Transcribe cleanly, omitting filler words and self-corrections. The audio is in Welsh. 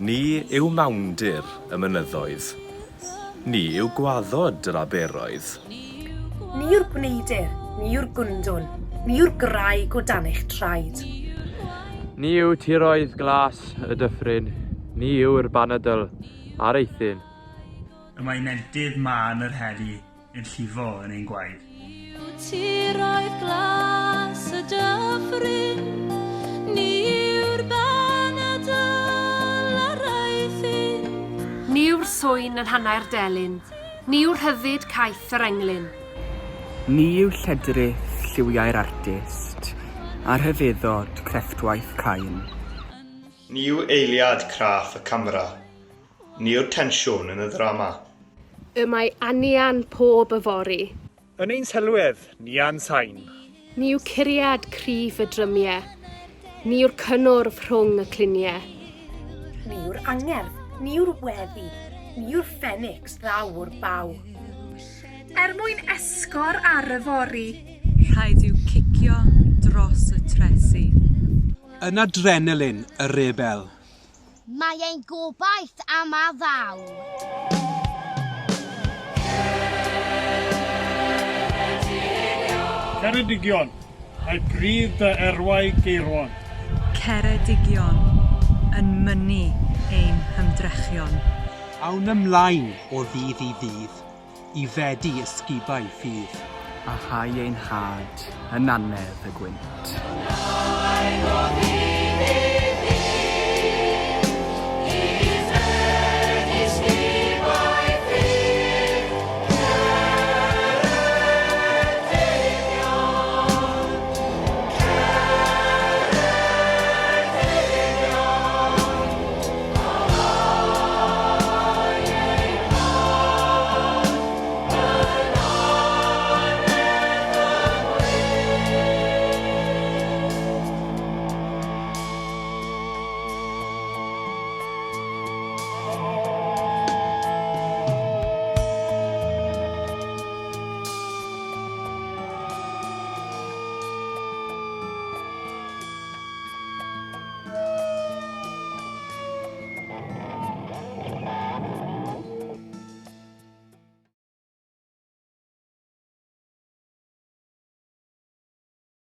Ni yw mawndir y mynyddoedd. Ni yw gwaddod yr aberoedd. Ni yw'r gwneidr, ni yw'r gwndwn, ni yw'r graig o dan eich traed. Ni yw tiroedd glas y dyffryn, ni yw'r banadl a'r eithin. Y mae nentydd mân yr heli yn llifo yn ein gwaed. Tiroedd glas y dyffryn, ni yw'r banadl a'r eithin. Ni yw'r swyn yn rhannau'r delyn, ni yw rhyddid caeth yr englyn. Ni yw lledrith lliwiau'r artist, a rhyfeddod crefftwaith Cain. Ni yw eiliad craff y camera, Ni yw'r tensiwn yn y ddrama. Y mae anian pob yfory. Yn ein sylwedd, ni a'n sain. Ni yw curiad cryf y drymiau. Ni yw'r cynnwrf rhwng y cluniau. Ni yw'r angerdd, ni yw'r weddi, ni yw'r ffenics ddaw o'r baw. Er mwyn esgor ar yfory. Rhaid yw cicio dros y tresi. Yn adrenalin y rebel. Mae ein gobaith am a ddaw. Ceredigion, mae pridd dy erwau geirwon. Ceredigion, yn mynnu ein hymdrechion. Awn ymlaen o ddydd i ddydd, i fedi ysgubau ffydd. A hau ein had yn nannedd y gwynt. Ymlaen o ddydd i